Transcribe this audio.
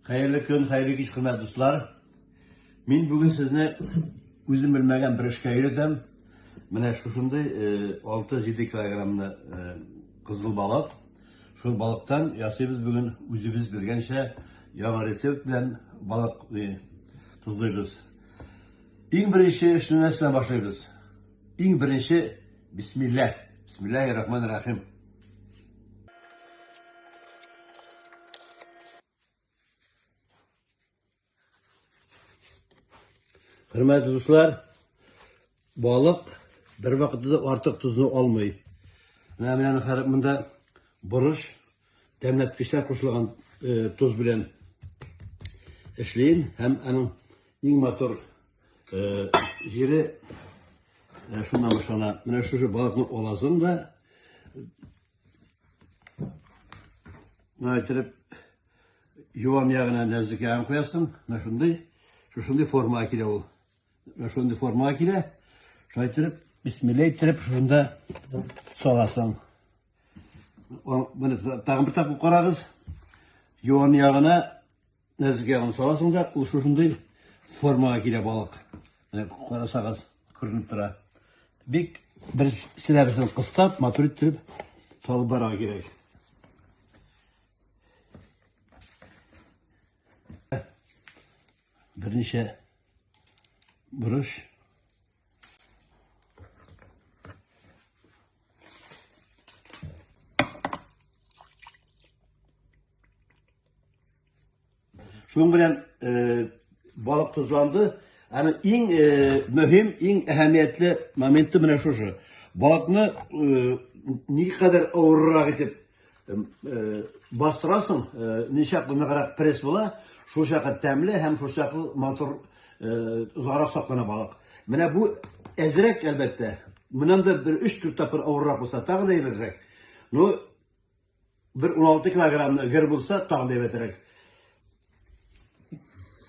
Хәерле көн, хәерле кич, хөрмәтле дуслар. Мин бүген сезне үзем белмәгән бер эшкә өйрәтәм. Менә шушындый 6-7 э, килограммны э, кызыл балык. Шул балыктан ясыйбыз бүген үзебез белгәнчә яңа рецепт белән балык э, тозлыйбыз. Иң беренче эшне нәрсәдән башлыйбыз? Иң беренче бисмилла. Бисмиллаһир рахманир рахим. Хөрмәтле дуслар, балык бер вакытта да артык тозны алмый. Менә менә хәзер монда борыч, тәмләткечләр кушылган э, тоз белән эшлим һәм аның иң матур э, җире э, шуннан башлана. Менә шушы балыкны аласың да Менә иттереп юан ягына нәзек ягын куясың. Менә шундый, шушындый формага килә ул. Менә шундый формага килә. Шулай иттереп, бисмилла иттереп шушында саласың. Менә тагын бер тапкыр карагыз. Юан ягына Нәзек ягын саласың да, ул шушындый формага килә балык. Менә карасагыз, күренеп тора. Бик бер силәбесен кыстап, матур иттереп салып барырга кирәк. Берничә борыч. Шуның белән э, балык тозланды. Аны иң э, мөһим, иң әһәмиятле моменты менә шушы. Балыкны э, никадәр авыррак итеп бастырасың, ничаклы ныграк пресс була, шул чакы тәмле һәм шул чаклы матур озаграк саклана балык. Менә бу әзрәк, әлбәттә. Моннан да бер 3-4 тапкыр авыррак булса, тагын да әйбәтрәк. Ну, бер 16 килограммны гер булса, тагын да әйбәтрәк.